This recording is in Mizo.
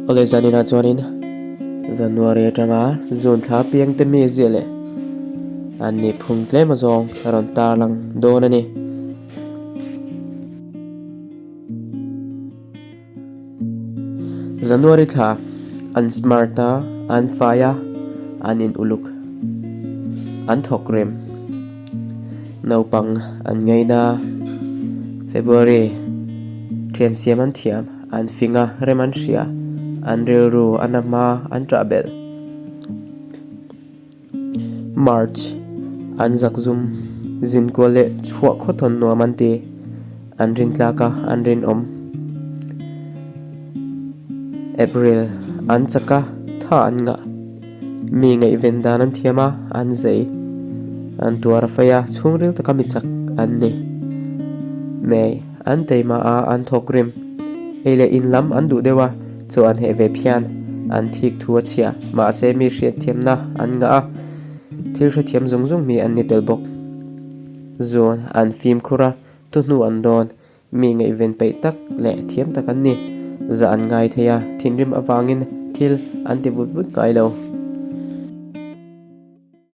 Awle zaninah chuanin January atanga June thla piangte mi ziah leh an nih phung tlem azawng a rawn tarlang dawn a ni. January thla an smart a, an fai a, an in uluk, an thawk rem. Naupang an ngaina. February thian siam an thiam, an fing a, rem an hria, an rilru a na hma an ṭah belh. March, An zakzum, zinkual leh chhuah khawthawn nuam an ti, an rintlak a, an rinawm. April, An chak a, tha an ngah. Mi ngaihven dan an thiam a, an zei. An tuar a fai a, chhungril taka mi chak an ni. May, An teima a, an thawk rim. Ei leh in lam an duh deuh a, Chu an heh ve phian, an thik thu a chhia, mahse mi hriatthiamna an ngah a, thil hrethiam zung zung mi an ni tel bawk. Zun an fimkhur a, thu hnu an dawn, mi ngaihven peih tak leh thiam tak an ni. Zah an ngai thei a, thinrim avangin thil an ti vut vut ngai lo.